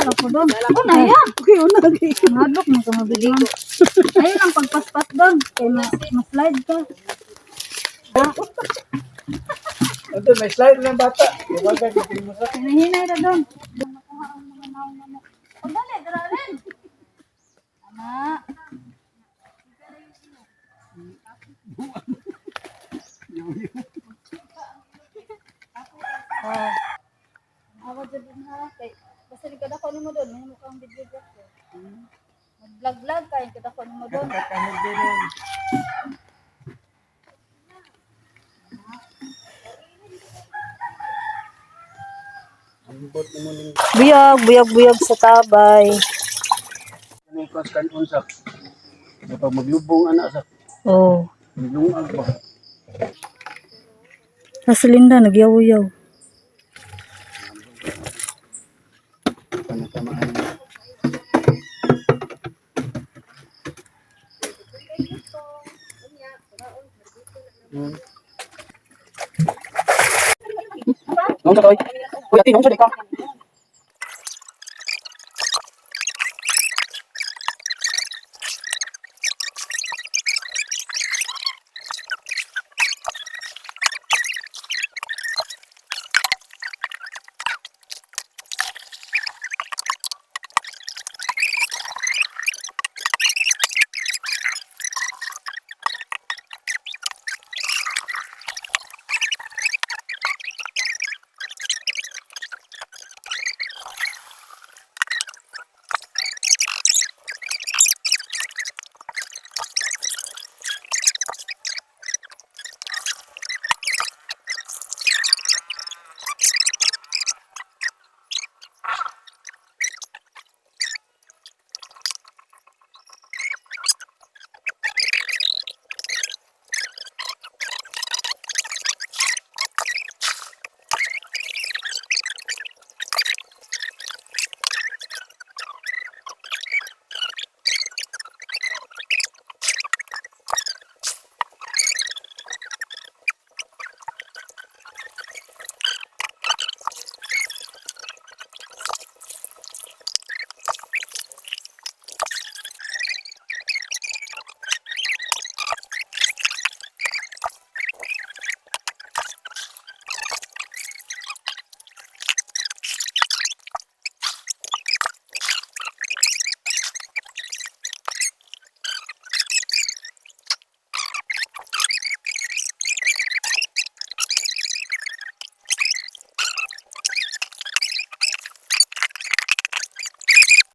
Ako doon. Oh, na yan. Okay, una lagi. Mahadlok mo ka mabilin. Ayun ang pagpaspas doon. Kaya ma-slide ka. Ito, may slide ng bata. Diba ka, mo sa. Hinahinay na doon. Oh, dali, dara rin. Tama. Ah. Awa dyan din ha. Kay, basta ni kada ko nimo doon, may mukhang videographer. Mag-vlog-vlog kayo, kada ko nimo doon. Ambot mo ning Buyag, buyag, buyag sa tabay. kanang kwas kanon sa. Kapag maglubong anak sa Oh. maglungag ba. Nasa Linda, nagyaw-yaw. Panatamaan. Nung sa toy. Uy, ati, nung sa ka.